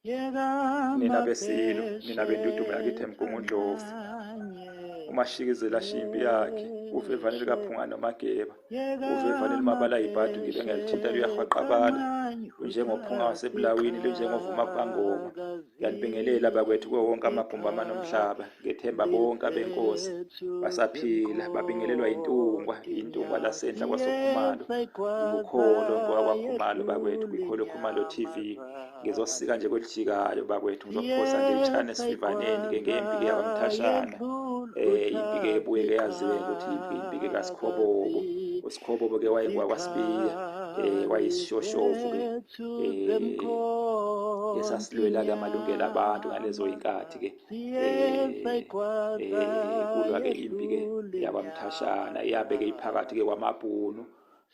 Nina beSilo, nina bendudumo yakithi eMgungundlovu. Umashikizela ashiya impi yakhe, uvevane likaPhunga noMageba, uvevane limabala ayibhadu ngibe ngiyalithinta luyahwaqabala, lunjengophunga wasebulawini, lunjengovuma kubangoma. Ngiyanibingelela bakwethu kuwo wonke amagumbi amanomhlaba, ngethemba bonke abenkosi basaphila, babingelelwa yintungwa, intungwa lasenhla kwaSokhumalo, ngikukholo ngowakwaKhumalo bakwethu, kwikholo Khumalo TV. Ngizosika nje kwelijikayo bakwethu, ngizophosa nje itshane esivivaneni ke ngempi ke yakwamthashana, impi ke ebuye ke yaziwe ukuthi impi ke kaSikhobobo. USikhobobo ke wayengwakwasibiya, wayisishoshovu ke, esasilwela ke amalungelo abantu ngalezo inkathi ke, kulwa ke impi ke yakwamthashana, yabe ke iphakathi ke kwamabhunu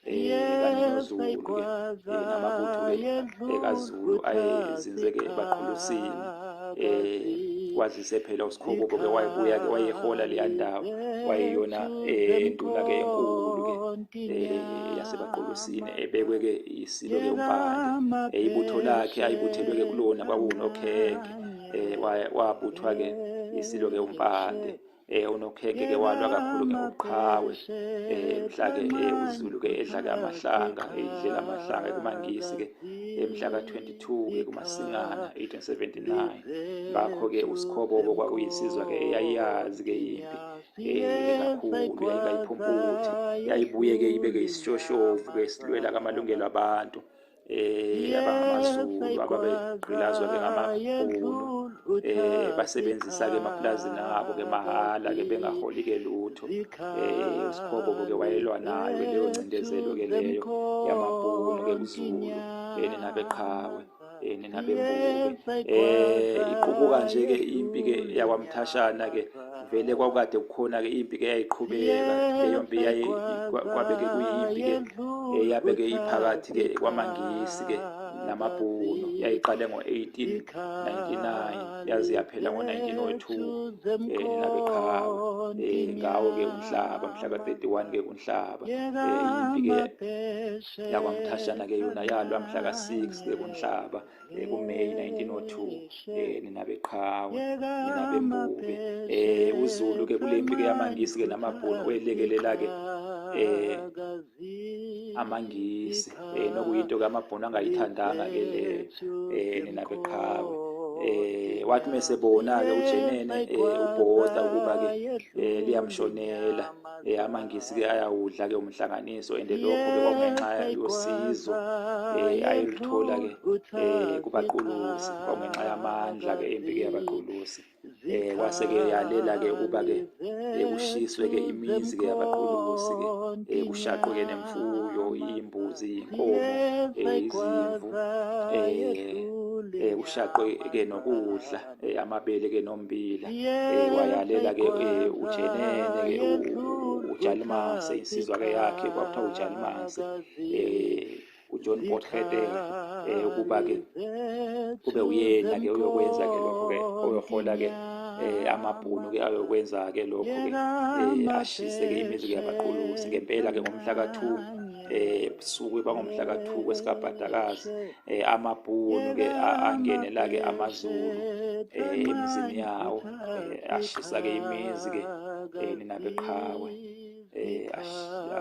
kanye noZulu ke, namabutho ke kaZulu ayezinze ke eBaqhulusini. Kwazise phela uSikhobobo ke wayebuya ke wayehola leya ndawo, wayeyona induna ke enkulu ke yaseBaqhulusini, ebekwe ke isilo ke uMpande. Ibutho lakhe ayibuthelwe ke kulona kwakunokhekhe, wabuthwa ke isilo ke uMpande. Unokhekhe ke walwa kakhulu ke ngobuqhawe, mhla ke uZulu ke edla ke amahlanga, edlela amahlanga kumaNgisi ke mhla ka-22 ke kuMasingana 1879. Ngakho ke uSikhobobo kwakuyisizwa ke eyayiyazi ke impi kakhulu, yayingayiphumputhe, yayibuye ke ibe ke isishoshovu ke silwela kamalungelo abantu abangamaZulu ababegqilazwa ke ngamabhunu, basebenzisa ke emaplazini abo ke mahhala ke bengaholi ke lutho. uSikhobobo ke wayelwa nayo leyo ncindezelo ke leyo yamabhunu ke kuZulu, nina beqhawe, nina bembube. Iqubuka nje ke impi ke yakwamthashana ke, vele kwakade kukhona ke impi ke yayiqhubeka leyo mpi, kwabe ke kuyimpi ke yabe ke iphakathi ke kwamaNgisi ke namabhunu, yayiqale ngo-1899 yaze yaphela ngo-1902, nina beqhawe, ngawo ke umhlaba mhla ka-31 ke kuNhlaba. Impi ke yakwamthashana ke yona yalwa mhla ka-6 ke kuNhlaba, kuMay 1902, nina beqhawe, nina bembube. uZulu ke kule mpi ke yamaNgisi ke namabhunu welekelela ke amaNgisi, nokuyinto ke amabhunu angayithandanga ke leyo, nina beqhawe. Wathi mesebona ke uJenene uBhota ukuba ke liyamshonela, amaNgisi ke ayawudla ke umhlanganiso, and lokho ke kwakungenxa yosizo ayeluthola ke kubaqulusi, kwakungenxa yamandla ke empi ke yabaqulusi. Kwase ke yalela ke ukuba ke kushiswe ke imizi ke yabaqulusi ke, kushaqwe ke nemfuyo, imbuzi, inkomo, izimvu, kushaqwe ke nokudla, amabele ke nombila. Wayalela ke uJenene ke uJalimase, insizwa ke yakhe kwakuthiwa uJalimase, uJohn Potgieter, ukuba ke kube uyena ke uyokwenza ke lokho ke, oyohola ke amabhunu ke ayokwenza ke lokho ke, ashise ke imizi ke yabaqulusi. Ngempela ke ngomhla ka-2 ebusuku bangomhla ka-2 kwesikabhadakazi, amabhunu ke angenela ke amaZulu emizini yawo, ashisa ke imizi ke, nina beqhawe,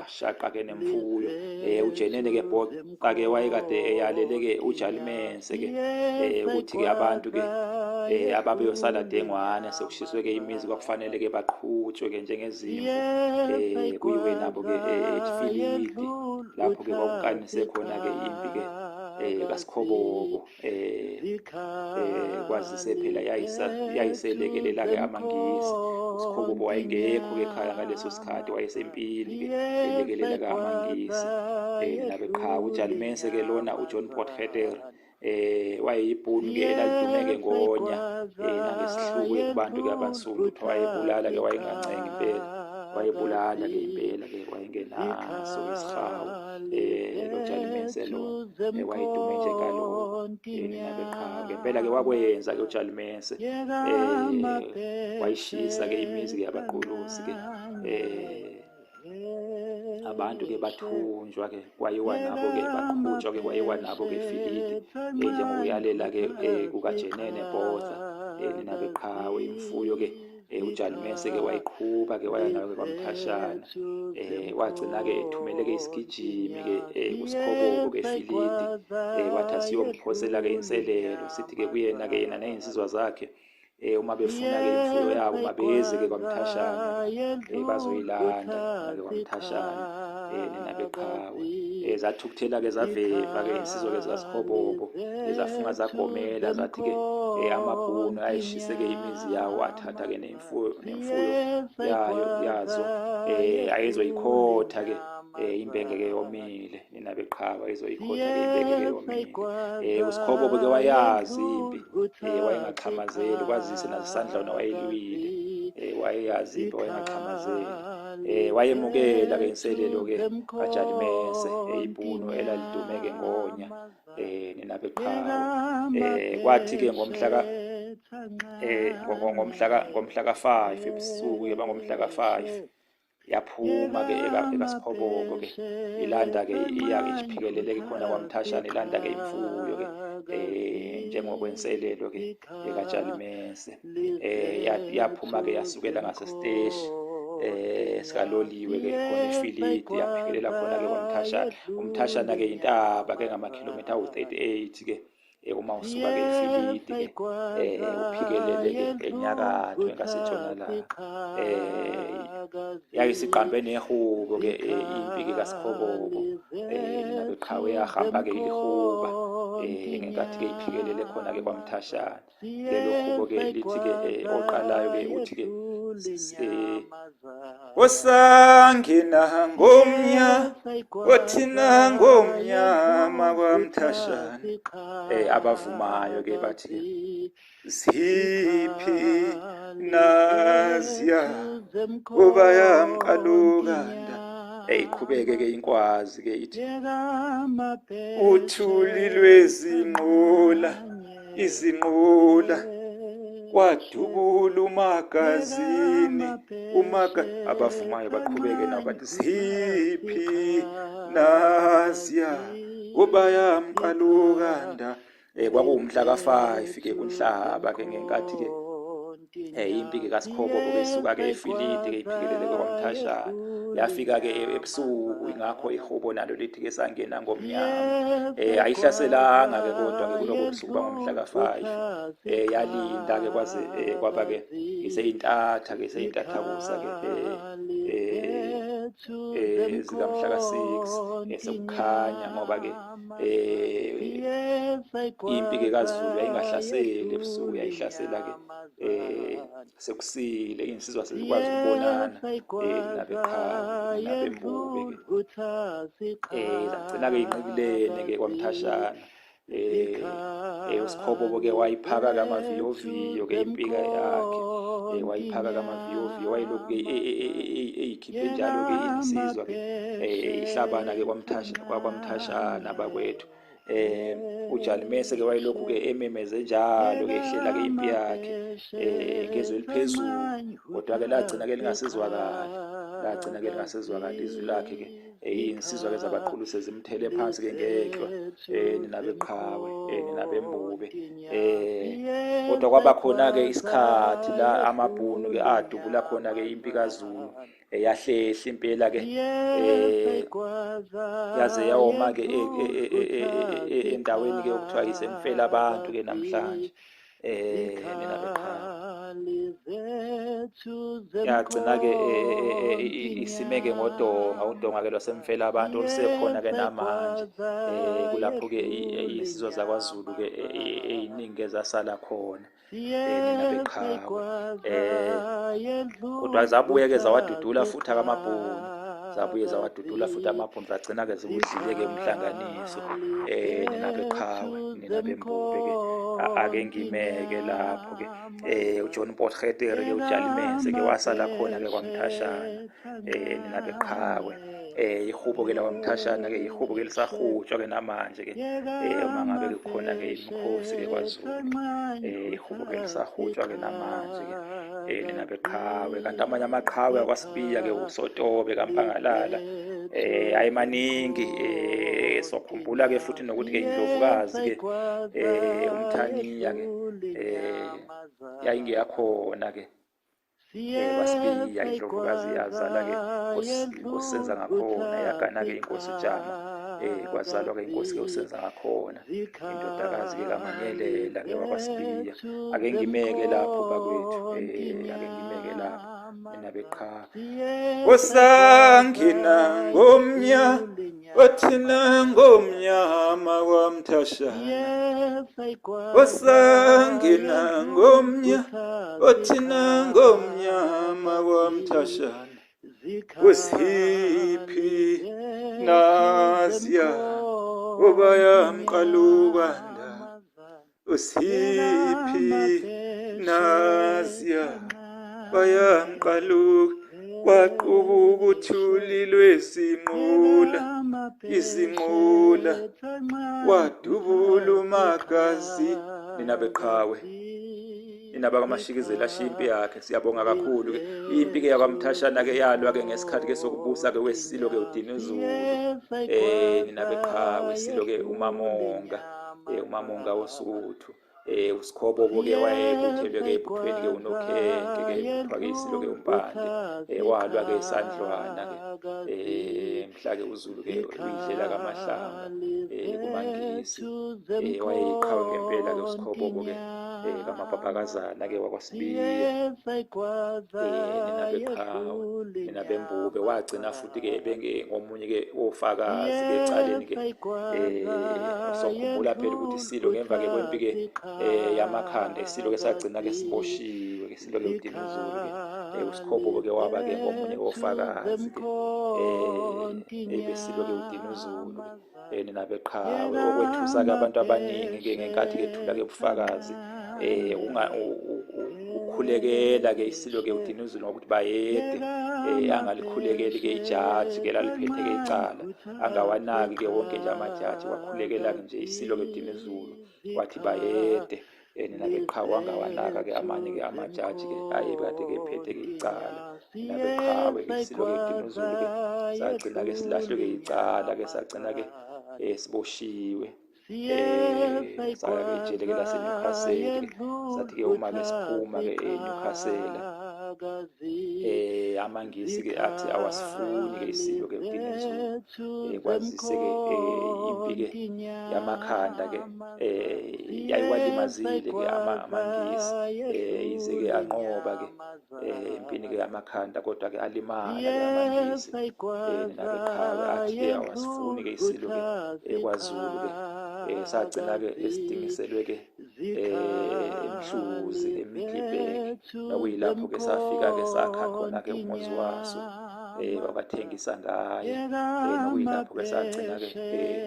ashaqa ke nemfuyo. uJenene ke Bhoqa ke wayekade eyalele ke uJalimense ke ukuthi ke abantu ke ababeyosala dengwane sekushiswe ke imizi kwakufanele ke baqhutshwe ke njengezimvu, kuyiwe nabo ke eFilidi, lapho ke kwakukanise khona ke impi ke kaSikhobobo. Kwazise phela yayiselekelela ke amaNgisi. uSikhobobo wayengekho ke ekhaya ngaleso sikhathi, wayesempini ke elekelela ke amaNgisi, nabeqhawe. uJalimense ke lona uJohn Potgieter wayeyibhunu ke elalidume ke ngonya nangesihluku kubantu ke abansundu, kuthiwa wayebulala ke, wayengancengi impela, wayebulala ke impela ke, wayengenaso isihawu lo Jalimense lo, wayedume nje ngalokho, nina beqhawe. Ngempela ke wakwenza ke uJalimense, wayishisa ke imizi ke yabaqulusi ke. Abantu ke bathunjwa ke kwayiwa nabo ke baqhutshwa ke kwayiwa nabo ke eFilidi njengokuyalela ke kukaJenene Botha nina beqhawe. Imfuyo ke uJalimese ke wayiqhuba ke waya nayo ke kwaMthashana, wagcina ke ethumele ke isigijimi ke kuSikhobobo ke eFilidi, wathi asiyomphosela ke inselelo, sithi ke kuyena ke yena nezinsizwa zakhe uma befuna ke imfuyo yabo mabeze ke kwaMthashana, bazoyilanda ke kwaMthashana nina beqhawe. Zathukuthela ke zaveva ke insizwa ke zikaSikhobobo, zafunga zagomela, zathi ke amabhunu ayishise ke imizi yawo, athatha ke nemfuyo yayo yazo, ayezoyikhotha ke imbenge ke yomile nina beqhawe, ayezoyikhotha ke imbenge ke yomile. uSikhobobo ke wayazi impi, wayengaxhamazeli, kwazise nasesandlwana wayelwile, wayeyazi impi, wayengaxhamazeli. Wayemukela ke inselelo ke kaJalimese, ibhunu elalidume ke ngonya nina beqhawe. Kwathi ke ngomhla ka ngomhla ka-5 ebusuku ke bangomhla ka-5 yaphuma ke ekaSikhobobo ke ilanda ke iya iphikelele ke khona kwaMthashana, ilanda ke imfuyo ke njengokwenselelo ke ekaJalimese. Yaphuma ke yasukela ngasesiteshi sikaloliwe ke khona eFilidi, yaphikelela khona ke kwaMthashana. UMthashana ke intaba ke ngamakhilomitha awu-38 ke uma usuka ke eFilidi ke uphikelele ke enyakatho engasentshonalanga. Yayisiqambe nehubo ke impi ke kaSikhobobo nina beqhawe, yahamba ke ilihuba ngenkathi ke iphikelele khona ke kwaMthashana. Lelo hubo ke lithi ke oqalayo ke uthi ke osangena ngomnya othina ngomnyama kwaMthashana. Abavumayo ke bathi ke ziphi naziya kuba yamqalukanda. Iqhubeke ke inkwazi ke ithi uthuli lwezinqola izinqola kwadubula umagazini umaga. Abavumayo baqhubeke nabo bathi ziphi naziya kuba yamqalukanda. Kwakuwumhla ka-5 ke kuNhlaba ke ngenkathi ke impi ke kaSikhobobo ke isuka ke eFilidi ke iphikelele ke kwaMthashana, yafika ke ebusuku, ingakho ihubo nalo lithi ke sangena ngomnyama. Ayihlaselanga ke kodwa ke kulobo busuku bangomhla ka-5, yalinda ke kwaze kwaba ke iseyintatha ke iseyintathakusa ke zikamhla ka-6 sekukhanya, ngoba ke impi ke kaZulu yayingahlaseli ebusuku, yayihlasela ke sekusile, insizwa sezikwazi ukubonana nabeqhawe nabembube ke. Zagcina ke inqikilene ke kwaMthashana. uSikhobobo ke wayiphaka kamaviyoviyo ke impika yakhe, wayiphaka kamaviyoviyo, wayelokhu ke eyikhiphe njalo ke insizwa ke ihlabana ke kwaMthashana bakwethu. uJalimese ke wayelokhu ke ememeze njalo ke ehlela ke impi yakhe ngezwi eliphezulu, kodwa ke lagcina ke lingasezwakali, lagcina ke lingasezwakali izwi lakhe ke. Insizwa ke zabaqhulu sezimthele phansi ke ngehlwa nina beqhawe nina bembube. Kodwa kwaba khona ke isikhathi la amabhunu ke adubula khona ke impi kaZulu, yahlehla impela ke yaze yawoma ke endaweni ke okuthiwa isemfela abantu ke namhlanje nina beqhawe. Yagcina ke isimeke ngodonga, udonga ke lwasemfela abantu olusekhona ke namanje. Kulapho ke insizwa zakwaZulu ke eziningi ke zasala khona nina beqhawe. Kodwa zabuye ke zawadudula futhi akamabhunu, zabuye zawadudula futhi amabhunu, zagcina ke ziwudlile ke umhlanganiso nina beqhawe nina bembube ke. Ake ngimeke lapho ke uJohn Potgieter ke uJalimese ke wasala khona ke kwaMthashana nina beqhawe. Ihubo ke lakwaMthashana ke ihubo ke lisahutshwa ke namanje ke uma ngabe kukhona ke imikhosi ke kwaZulu, ihubo ke lisahutshwa ke namanje ke nina beqhawe. Kanti amanye amaqhawe akwaSibiya ke uSotobe kaMpangalala Ayemaningi sokhumbula ke futhi nokuthi ke indlovukazi ke uMthaniya ke yayingeyakhona ke kwaSibiya indlovukazi yazala-ke inkosi Senzangakhona, yagana-ke inkosi uJama, kwazalwa-ke inkosi-ke uSenzangakhona, indodakazi-ke kaManyelela-ke wakwaSibiya. Ake ngimeke lapho bakwethu, ake ngimeke lapho mina beqha. Osangina ngomnya othina ngomnyama kwamthashana, osangina ngomnya othina ngomnyama kwamthashana, kusiphi naziya obayamqalukanda, usiphi naziya bayamqaluka, kwaqubuka uthuli lwezinqola izinqola, wadubula umagazi. Nina beqhawe, nina bakamashikizela ashiya impi yakhe, siyabonga kakhulu ke. Impi ke yakwaMthashana ke yalwa ke ngesikhathi ke sokubusa ke wesilo ke uDinuzulu. Nina beqhawe, silo ke uMamonga, uMamonga woSuthu. Usikhobobo ke wayebuthelwe ke ebuthweni ke uNokhenke ke ebuthwa ke isilo ke uMpande, walwa ke isandlwana ke mhla ke uZulu ke uyidlela kaMahlanga kumaNgisi, wayeyiqhawe ngempela ke usikhobobo ke kaMabhabhakazana ke wakwaSibiya. Nina beqhawe, nina bembube, wagcina futhi ke ngomunye ke ofakazi ke ecaleni ke. Sokhumbula phela ukuthi isilo ngemva ke kwempi ke yamakhanda, isilo ke sagcina ke siboshiwe ke isilo ke uDinuzulu ke, uSikhobobo ke waba ke ngomunye ofakazi ke besilo ke uDinuzulu ke. Nina beqhawe, okwethusa ke abantu abaningi ke ngenkathi ke thula ke ubufakazi, ukhulekela ke isilo ke uDinuzulu ngokuthi bayede, angalikhulekeli ke ijaji ke laliphethe ke icala, angawanaki ke wonke nje amajaji, wakhulekela ke nje isilo ke uDinuzulu wathi bayede. Nina beqhawe, wangawanaka ke amanye ke amajaji ke ayekade ke phethe ke icala. Nina beqhawe ke isilo ke uDinuzulu ke sagcina ke silahlwe ke icala ke, sagcina ke siboshiwe, saya ke ejele ke laseNewcastle ke. Sathi ke uma ke siphuma ke eNewcastle, amaNgisi ke athi awasifuni ke isilo ke uDinuzulu, kwazise ke impi ke yamakhanda ke yayiwalimazile ke amaNgisi, yize ke anqoba ke empini ke yamakhanda, kodwa ke alimala ke amaNgisi. Nina beqhawe, athi ke awasifuni ke isilo ke kwaZulu ke, sagcina ke esidingiselwe ke eMhluzi eMiddelburg, nokuyilapho ke safika ke sakha khona ke umuzi waso, babathengisa ngaye, nokuyilapho ke sagcina ke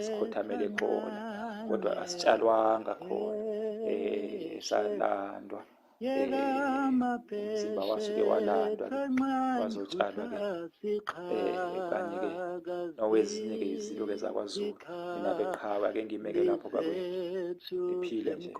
sikhothamele khona, kodwa asitshalwanga khona, salandwa, umzimba wasuke walandwa ke wazotshalwa ke kanye ke nowezinye ke izilo ke zakwaZulu. Mina beqhawe, ake ngimeke lapho bakwethu, ngiphile nje.